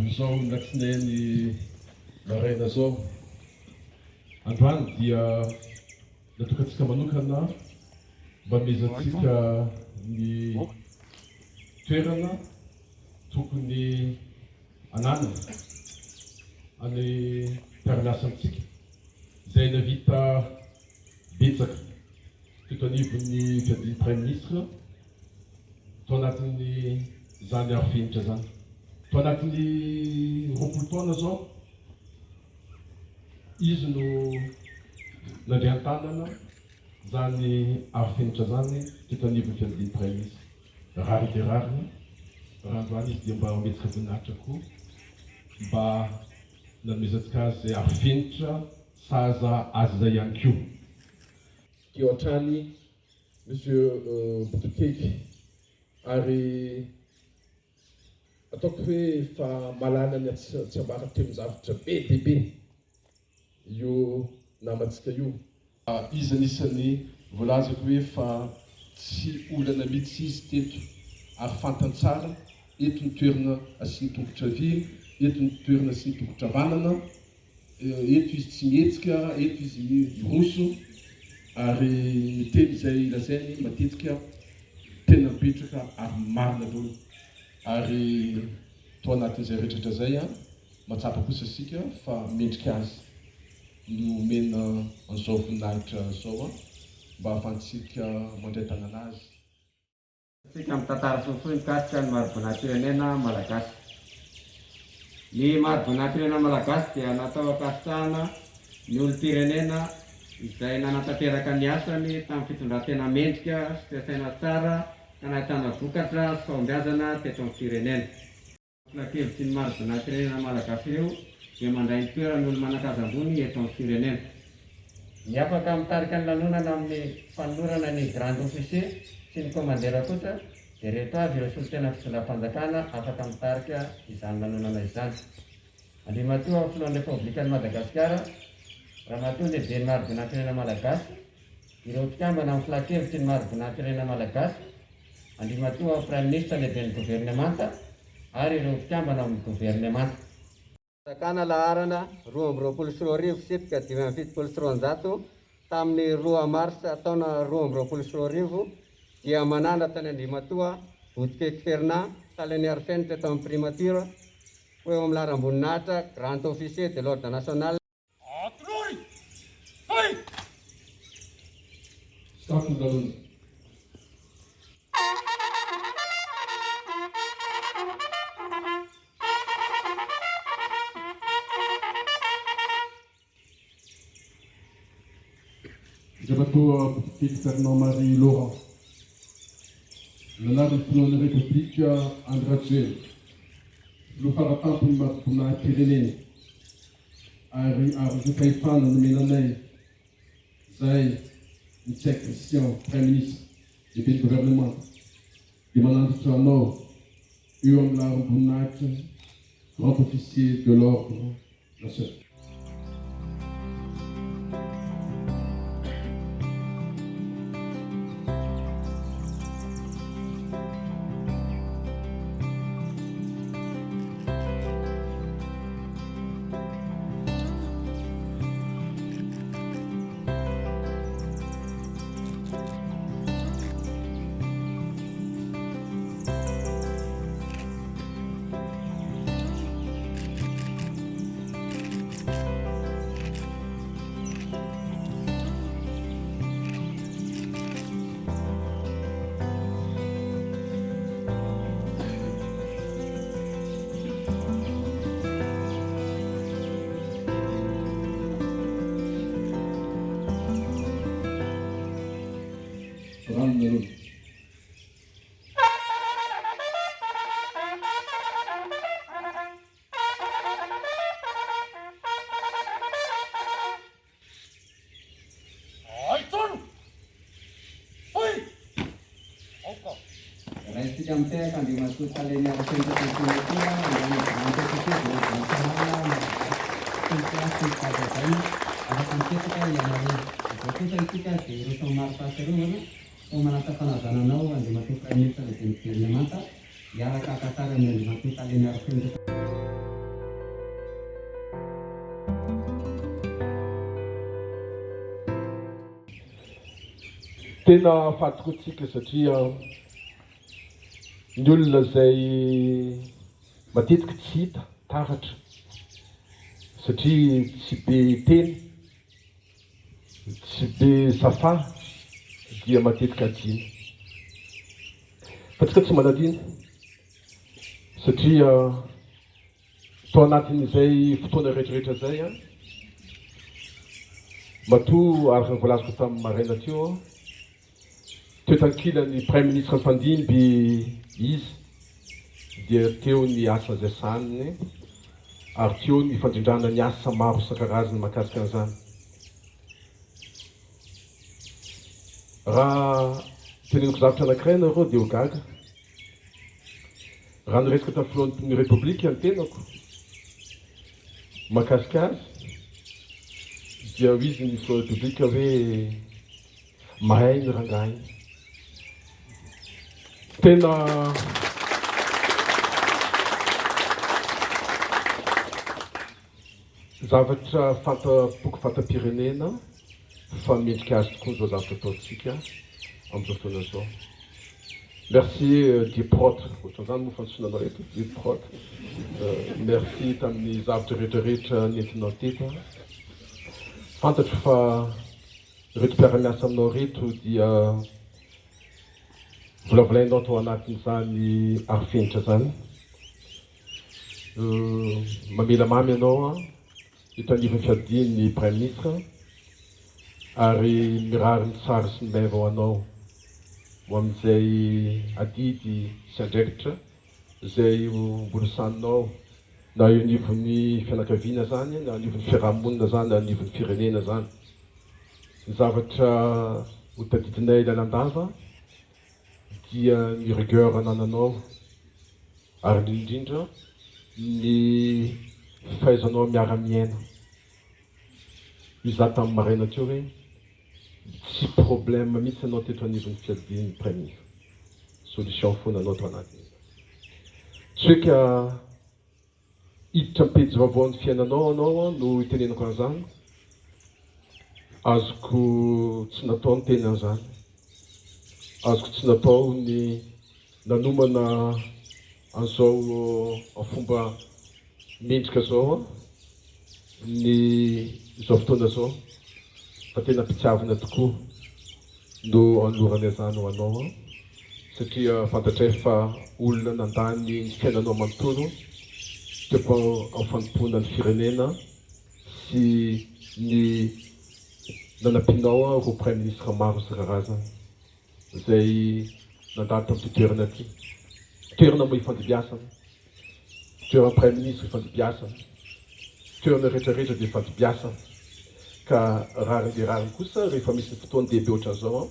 Amin'izao latsinainy maraina izao, androany dia natokantsika manokana mba hanomezantsika ny toerana tokony ananana any mpiara-miasa amintsika izay nahavita betsaka teto anivon'ny fiadian'ny Praiminisitra tao anatin'izany arofenitra izany. Tao anatin'ny 20 taona izao izy no nandray an-tanana izany arofenitra izany teto anivon'ny fiadian'ny Praiminisitra. Rariny dia rariny raha androany izy dia mba ometsika voninahitra koa mba nanomezantsika azy izay arofenitra sahaza azy izay ihany koa. Teo hatrany Monsieur Botokeky ary ataoko hoe efa mahalala ny tsiambaratelon-javatra be dia be io namantsika io. Izy anisan'ny voalazako hoe fa tsy olana mihitsy izy teto ary fantany tsara eto ny toerana asiany tongotra havia, eto ny toerana asiany tongotra havanana. Eto izy tsy mihetsika, eto izy miroso ary ny teny izay lazainy matetika tena mipetraka ary marina daholo. Ary tao anatin'izay rehetra izay, mahatsapa kosa isika fa mendrika azy ny omena an'izao voninahitra izao mba ahafahantsika mandray tanana azy. Tsika amin'ny tantara fohifohy mikasika ny mari-boninahim-pirenena malagasy. Ny mari-boninahim-pirenena malagasy dia natao hankasitrahana ny olom-pirenena izay nanatanteraka ny asany tamin'ny fitondran-tena mendrika sy toe-tsaina tsara ka nahitana vokatra sy fahombiazana teto amin'ny firenena. Filankevitry ny mari-boninahim-pirenena malagasy ireo dia mandray ny toeran'ny olo-manan-kaja ambony eto amin'ny firenena. Ny afaka mitarika ny lanonana amin'ny fanolorana ny Grand Officier sy ny Komandera kosa dia ireto avy ireo solontenan'ny fitondram-panjakana afaka mitarika izany lanonana izany, Andriamatoa Filohan'ny Repoblikan'i Madagasikara, Ramatoa Lehiben'ny Mari-boninahim-pirenena Malagasy, ireo mpikambana amin'ny Filankevitry ny Mari-boninahim-pirenena Malagasy, Andriamatoa Praiminisitra Lehiben'ny Governemanta ary ireo mpikambana ao amin'ny Governemanta. Fanjakana laharana 2022 fitsipika 275 tamin'ny roa marsa taona 2022 dia manandratra an' Andriamatoa Botokeky Fernand, Talen'ny Arofenitra eto amin'ny Primature, ho eo amin'ny laharam-boninahitra Grand Officier de l'Ordre National. Atolory! Hay! Stop ny lalana. Andriamatoa Botokeky Fernand Marie Laurent, nanary ny filohan'ny Repoblika Andry Rajoelina, filoha faratampon'ny mari-boninahim-pirenena. Ary araka ny fahefana nomena anay zahay Ntsay Christian Praiminisitra lehiben'ny governemanta dia manandratra anao eo amin'ny laharam-boninahitra Grand Officier de l'Ordre National. Rano nareo. Raisintsika mitehaka Andriamatoa Tale Miara-penitra Tantsoa Indray ny Grand Officier de l'Ordre National Malagasy. Tompokolahy sy mpivady hajaina, afaka mipetraka ianareo. Izao kosa isika dia hiroso amin'ny mari-pahatsiarovana, koa manasa fanajana anao Andriamatoa Praiminisitra Lehiben'ny Governemanta, hiaraka haka sary amin'ny Andriamatoa Tale Miaro-penitra. Tena faly tokoa tsika satria ny olona izay matetika tsy hita taratra satria tsy be teny, tsy be safa dia matetika adino. Fa tsika tsy manadino satria Tao anatin'izay fotoana rehetrarehetra izay, matoa araka ny voalazako tamin'ny maraina teo, teo tankilan'ny Praiminisitra nifandimby izy dia teo ny asa izay sahaniny ary teo ny fandrindrana ny asa maro isan-karazany mahakasika an'izany. Raha teneniko zavatra anankiray ianareo dia ho gaga. Raha niresaka tamin'ny filohan'ny Repoblika ny tenako mahakasika azy dia hoy izy ny filohan'ny Repoblika hoe mahay ny rangahy. Tena zavatra fanta-poko fanta-pirenena fa mendrika azy tokoa izao zavatra ataontsika amin'izao fotoana izao. Merci Deep-Prod, ohatran'izany moa fantsoina anao eto, Deep-Prod. Merci tamin'ny zavatra rehetra rehetra nentinao teto. Fantatro fa ireto mpiara-miasa aminao ireto dia volavolainao tao anatin'izany arifenitra izany. Mamela mamy anao aho. Eto anivon'ny fiadian'ny Praiminisitra ary mirary ny tsara sy ny meva ho anao ho amin'izay adidy sy andraikitra izay ho mbola sahaninao na eo anivon'ny fianakaviana izany na anivon'ny fiaraha-monina izany na anivon'ny firenena izany. Ny zavatra ho tadidinay lalandava dia ny rigueur anananao ary indrindra indrindra ny fahaizanao miara-miaina. Izaho tamin'ny maraina teo hoe tsy problème mihitsy ianao teto anivon'ny fiadian'ny Praiminisitra. Solution foana anao tao anatin'izany. Tsy hoe ka Hiditra amin'ny pejy vaovaon'ny fiainanao anao no itenenako an'izany. Azoko tsy natao ny teny an'izany. Azoko tsy natao ny nanomana an'izao amin'ny fomba mendrika izao ny izao fotoana izao fa tena am-pitiavana tokoa no anolorana izany ho anao satria fantatray fa olona nandany ny fiainanao manontolo teo amin'ny fanompoana ny firenena sy ny nanampianao ireo Praiminisitra maro isan-karazany izay nandalo tamin'ity toerana ity. Toerana moa ifandimbiasana. Toeran'ny Praiminisitra ifandimbiasana. Toerana rehetra rehetra dia ifandimbiasana. Ka rariny dia rariny kosa rehefa misy ny fotoan-dehibe ohatran'izao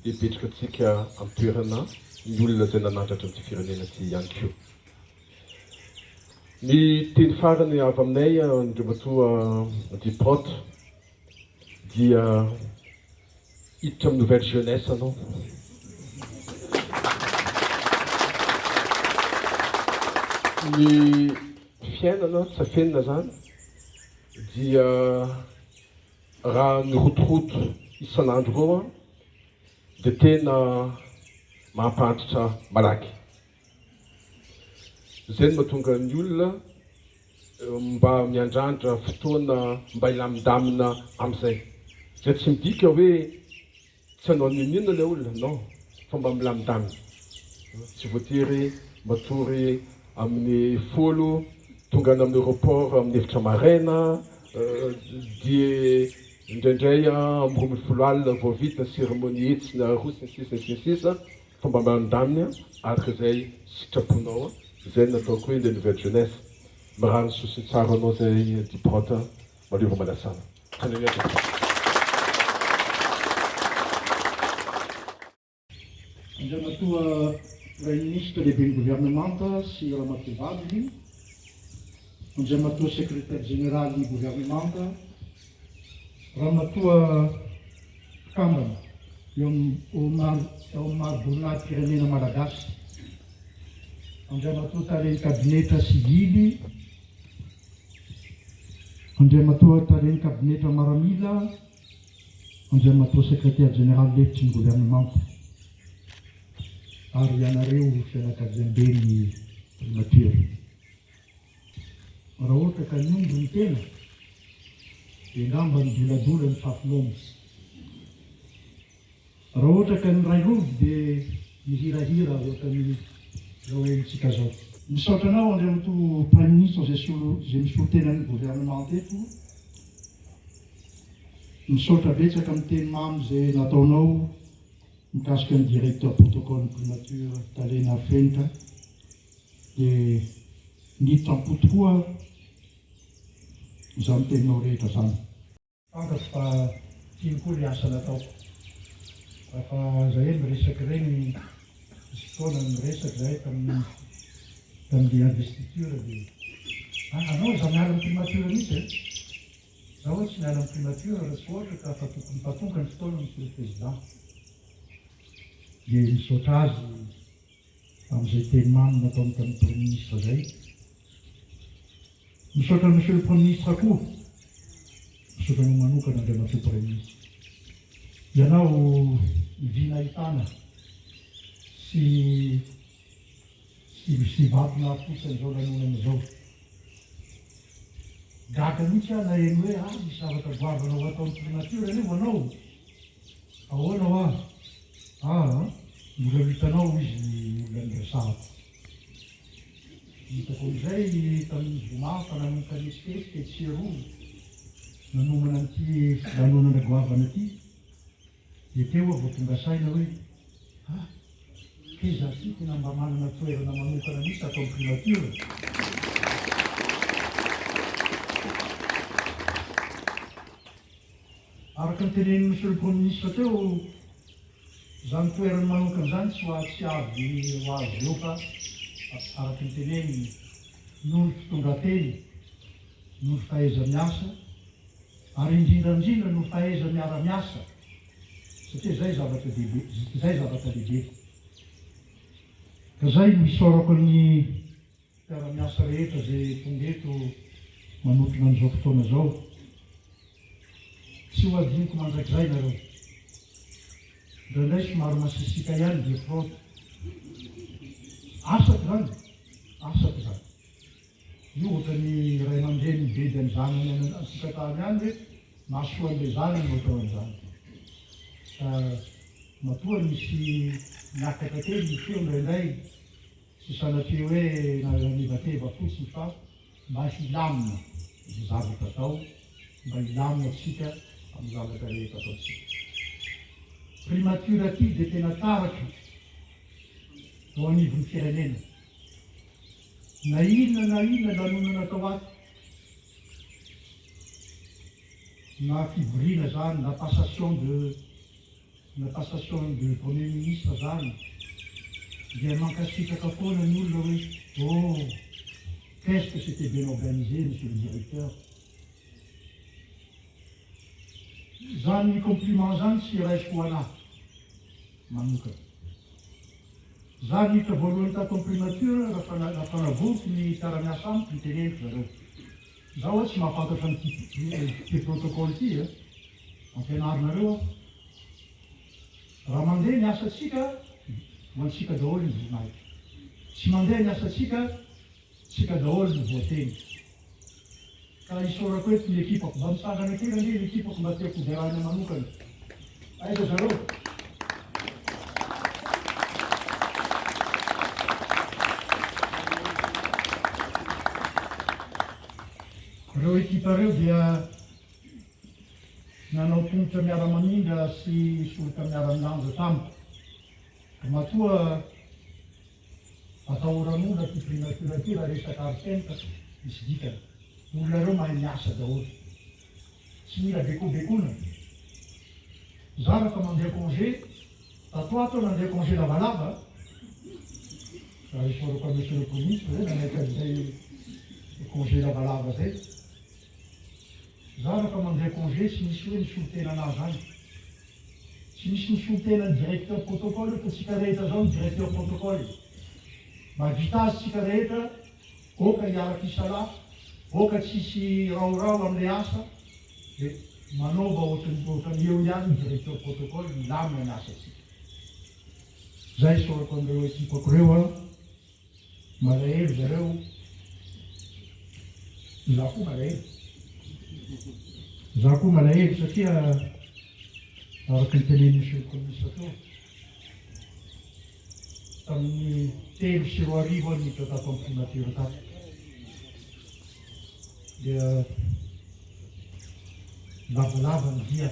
dia mipetraka antsika amin'ny toerana ny olona izay nanandratra an'ity firenena ity ihany koa. Ny teny farany avy aminay Andriamatoa Diprot dia hiditra amin'ny nouvelle jeunesse anao. Ny fiainana tsy afenina zany dia raha ny rotoroto isan'andro reo an dia tena mampahantritra malaky. Izay no mahatonga ny olona mba miandrandra fotoana mba hilamindamina amin'izay. Izay tsy midika hoe tsy hanao n'inon'inona ilay olona, non, fa mba milamindamina. Tsy voatery matory amin'ny folo, tonga any amin'ny aéroport amin'ny efatra maraina, dia indraindray amin'ny 12 alina vao vita ny cérémonie etsy na aroa sy ny sisa sy ny sisa. Fomba milamindamina araka izay sitraponao izay no nataoko hoe le nouvelle jeunesse. Mirary ny soa sy ny tsara ho anao izay Diprot Maleo Malasana. Haleloia tompoko. Andriamatoa Praiminisitra Lehiben'ny Governemanta sy Ramatoa vadiny, Andriamatoa Sekretera Jeneralin'ny Governemanta, Ramatoa mpikambana eo amin'ny ao amin'ny mari-boninahim-pirenena malagasy, Andriamatoa Talen'ny Kabinetra Sivily, Andriamatoa Talen'ny Kabinetra Maramila, Andriamatoa Sekretera Jeneraly lefitry ny Governemanta ary ianareo fianakaviamben'ny Primature. Raha ohatra ka niombo ny tena dia angamba nidoladola ny fafin'omby. Raha ohatra ka niray lovy dia nihirahira ohatran'ny zao henontsika zao. Misaotra anao Andriamatoa Praiminisitra izay solo izay misolo tena ny gouvernement eto. Misaotra betsaka amin'ny teny mamy izay nataonao mikasika ny directeur protocole ny primature Tale Narifenitra dia niditra am-po tokoa izany teninao rehetra izany. Fantatro fa tiany koa le asa nataoko. Raha fa zahay miresaka ireny misy fotoana miresaka zahay tamin'ny tamin'le investiture dia ah anao aza miala amin'ny primature mihitsy e! Zaho hoa tsy miala amin'ny primature raha tsy ohatra ka fa tokony fa tonga ny fotoana monsieur le président. Dia misaotra azy amin'izay teny mamy nataony tamin'ny Praiminisitra izay. Misaotra an'i Monsieur le Premier Ministre koa. Misaotra anao manokana Andriamatoa Praiminisitra. Ianao vy nahitana sy sy sy vato nahafotsy an'izao lanonana izao. Gaga mihitsy aho naheno hoe ah misy zavatra goavana ho ataon'ny primature anie ho anao. Ahoana hoa? Aa mbola ho hitanao hoy izy ny olona niresahako. Hitako amin'izay tamin'ny zoma fa nanomboka nihetsiketsika etsy sy eroa nanomana an'ity lanonana goavana ity dia teo aho vao tonga saina hoe ah kay za ty tena mba manana toerana manokana mihitsy ato amin'ny primature. Araka ny tenenin'i Monsieur le Premier Ministre teo, izany toerany manokana izany tsy ho tsy avy ho azy eo fa araka ny teneniny, noho ny fitondran-tena, noho ny fahaiza-miasa ary indrindra indrindra noho fahaiza-miara-miasa satria izay zavatra dehibe, izay zavatra lehibe. Ka izay no isaorako ny Mpiara-miasa rehetra izay tonga eto manotrona an'izao fotoana izao, tsy ho adinoko mandrakizay nareo. Indraindray somary masisika ihany dia fraude. Asako izany, asako izany. Io ohatran'ny ray aman-dreny mibedy ny zanany any an-tokantrano ihany hoe mahasoa an'ilay zanany no atao an'izany. Ka matoa nisy niakatra kely ny feo indraindray, Tsy sanatria hoe nanevateva fotsiny fa mba hilamina izay zavatra atao, mba hilamina tsika amin'ny zavatra rehetra ataontsika. Primature aty dia tena taratra eo anivon'ny firenena. Na inona na inona lanonana atao ato, na fivoriana zany, na passation de. Na passation de premier ministre zany dia mankasitraka foana ny olona hoe oh qu'est-ce que c'était bien organisé monsieur le directeur. Zany compliment zany tsy raisiko ho anah manokana. Za niditra voalohany tato am primature raha navoriko ny mpiara-miasa amiko niteneniko zareo. Za hoa tsy mahafantatra an'ity protocole ity a. Ampianarinareo aho. Raha mandeha ny asantsika, ho antsika daholo ny voninahitra. Tsy mandeha ny asantsika, tsika daholo no voateny. Ka isaorako eto ny ekipako. Mba mitsangana kely anie ny ekipako mba tiako hoderahina manokana. Aiza zareo? Ireo ekipa ireo dia Nanao tongotra miara-mamindra sy soroka miara-milanja tamiko. Matoa atahoran'olona ity primature ity raha resaka arifenitra misy dikany. Olona ireo mahay miasa daholo. Tsy mila bekobekoana. Za rehefa mandeha congé, tato ato aho nandeha congé lavalava, raha isaorako an'i Monsieur le Premier Ministre zay nanaiky an'izay congé lavalava zay. Za refa mandeha congé tsy misy hoe misolo tena anah zany. Tsy misy misolo tena ny directeur protocole fa tsika rehetra zao ny directeur protocole. Mahavita azy tsika rehetra, oka hiaraka hisalahy, oka tsisy raorao amle asa de. Manaova ohatran'ny ohatran'ny eo ihany ny directeur protocole milamina ny asantsika. Zay isaorako an'ireo ekipako ireo an. Malahelo zareo. Izaho koa malahelo. Izaho koa malahelo satria araka ny tenenin'i Monsieur le Premier Ministre teo, tamin'ny 2003 aho niditra tato amin'ny primature tato. Dia lavalava ny dia.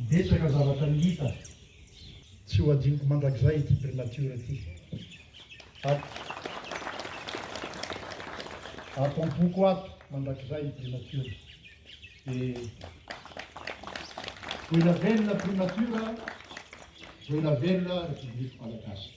Betsaka zavatra ny hita. Tsy ho adinoko mandrakizay ity primature ity. Ato ato am-poko ato mandrakizay ny primature. Dia ho ela velona primature, ho ela velona République Malagasy.